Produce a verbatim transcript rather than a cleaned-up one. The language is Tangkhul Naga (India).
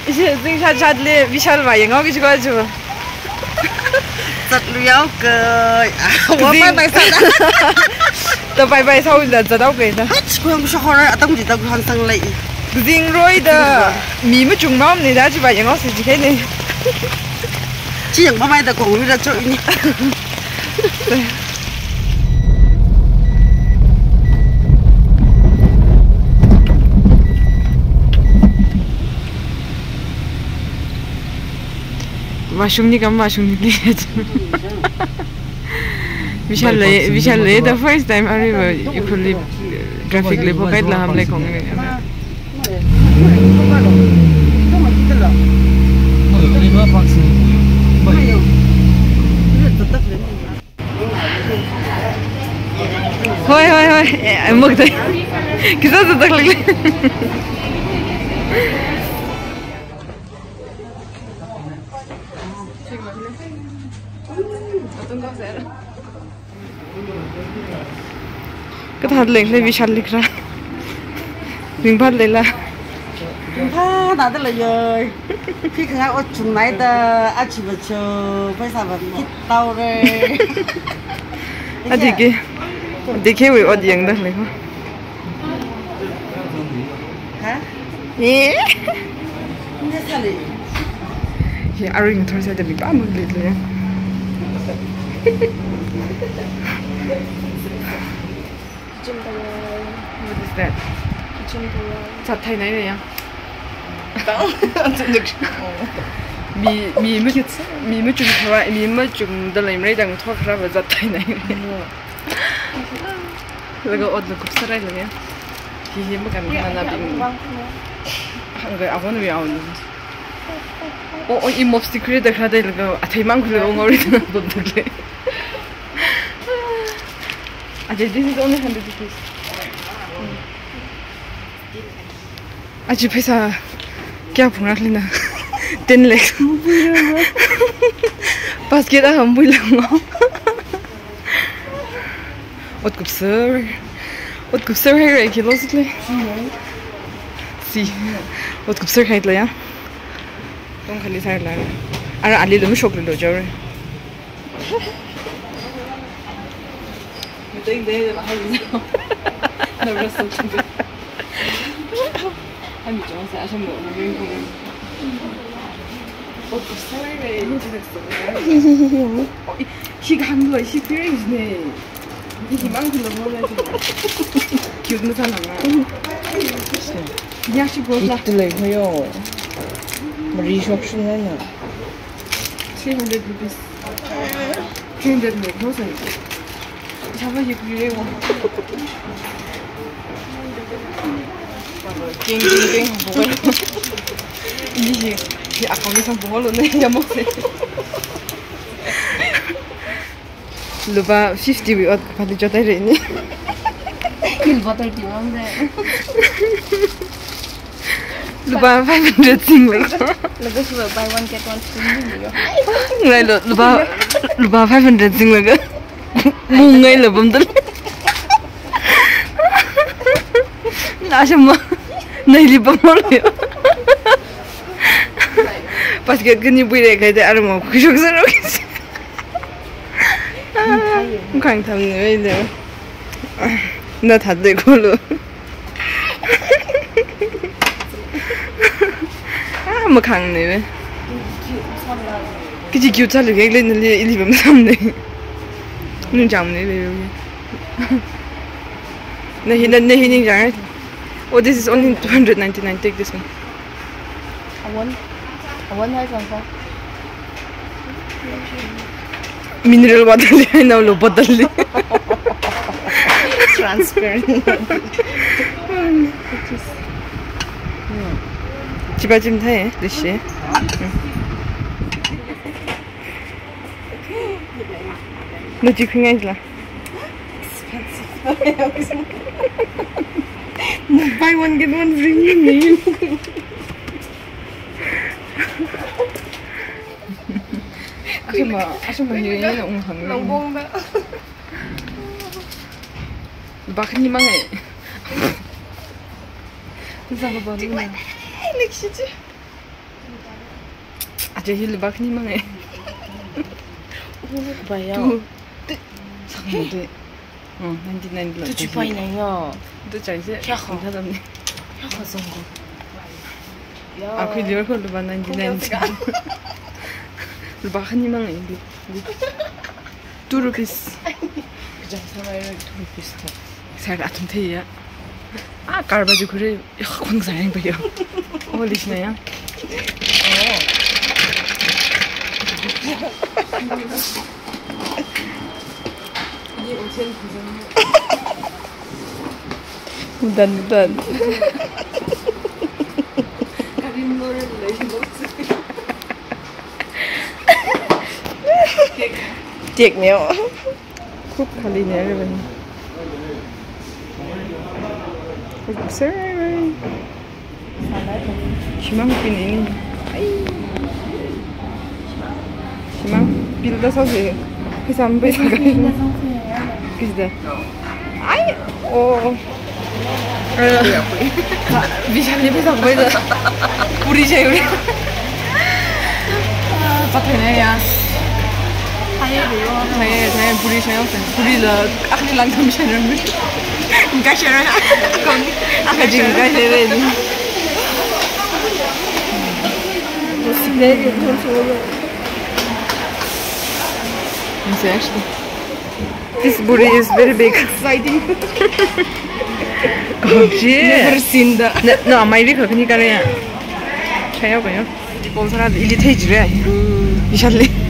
Ishi zingshat shatle, Vishal va yanghaoki chiko chu. Zatlu yaoka. Wa zing- bye bye sāda. To bye bye sāhaoda zathaoka da. Hach, kuyang shahora atam jida kuhan sanglei. Zingroida mi machungmamne da chi va yanghaosi jikhaine. Chi yangmamai da kongwui ra cho ini. Washroom ni kam washroom ni. Vishal lei, Vishal lei, the first time arrive, Ukhrulli traffic li pocket la ham lei kong ni. Hoi, hoi, hoi. Eh, muk dai. Kisa sa tak lagi. Kathā leng le Vishal likra. Ringphat leila. Ringphat da lei yoi. Khi khangai ot chungnaida achi bacho paisa ba kit taure. Adike. Dikhe wui ot yangda lei ko. Ha? Eh? Hi aring thor sa da mi pa mun lit le. Kitchen towel. What is that? Kitchen towel. Chat thai nai ya. Mi, mi ma, mi machung thora, mi machungda leimara dang thor khara va chat thai nai. Laga ot lukupsārai lei. Hi hi makan khana bing. Hangga avon wi aun. Oh, oh, i mop stick re da khade laga athei mang khule ongori da bum duk le. Ajay, this is only hundred rupees. Achi paisa kya phungra lina? Ten lakh. Basket a ham bui lang. Ot kupser. Ot kupser hai rai kilo sikle. Si. Ot kupser hai tla ya. Tong khali sai la. Ara ali lum shok lo jore. Cute masālāka. Ya shi bro la. Itu lei hoyo. Mari shok shun na. Three hundred rupees. Three hundred lei ko sai. Chapa ye kure wo. King, king, king. Ni ye, ye account ni sang bungalo ne ya mo se. Lupa fifty wui ot kapali jotai re ni. Lupa thirty wui ot. Lupa five hundred singlaga. Laga shi buy one get one free ni yo. Ngai lo, lupa, lupa five hundred singlaga. Mungai lo bum dal. Na shama. Nai li bum lo yo. Basket kani bui re kai de armo. Kushok saro. Khang tham ni wei de. Na that de ko lo. Ah, makhang ni wei. Kiji cute sālu kek le nali ili bam sam ni. Nung jam ni le. Nahi, na, nahi ning jang. Oh, this is only two hundred ninety-nine. Take this one. Awon. Awon hai kang kha. Mineral water li, hai nao lo bottle li. Transparent. Chipa chim thai, this shit. No, chi khui ngai la. Buy one get one free ni. Ashama, ashama ni ni ung hang. Long bong da. Bak ni mang ai. Zaba ba ni. Next year. Aja hi lupā khani mang e. Oh, baya. Tu. Sakna de. Oh, ninety-nine lo. Tu chipai na ya. Tu chai se. Kya kha? Kya kha zong ko? Ya. Akhui liver ko lupā ninety-nine. Kong kya se ka? Lupā khani mang e. Two rupees. Kajang samai roi two rupees ko. Sāra athum theiya. Ah, karba ju khure. Ih, khon sāyang pa yo. Oh, lishna ya. Oh. Done, done. Take me out. Cook khali ne re bani. Cook sir. Shimang pin ini. Ai. Shimang pil da sauce. Kisam pisa kai. Pisa. Ai. Oh. Vishal ni pisa bai da. Puri chai uri. Pathe ne ya. Thai, Thai, Thai puri chai. Puri la, akhani lang tham chai. Ka chai. Ka jing ka chai. This puri is very big. Exciting. Never seen the. No, no, my big khani kare ya. Chaya ba ya. Di bol sara ili thei jire. Vishal li.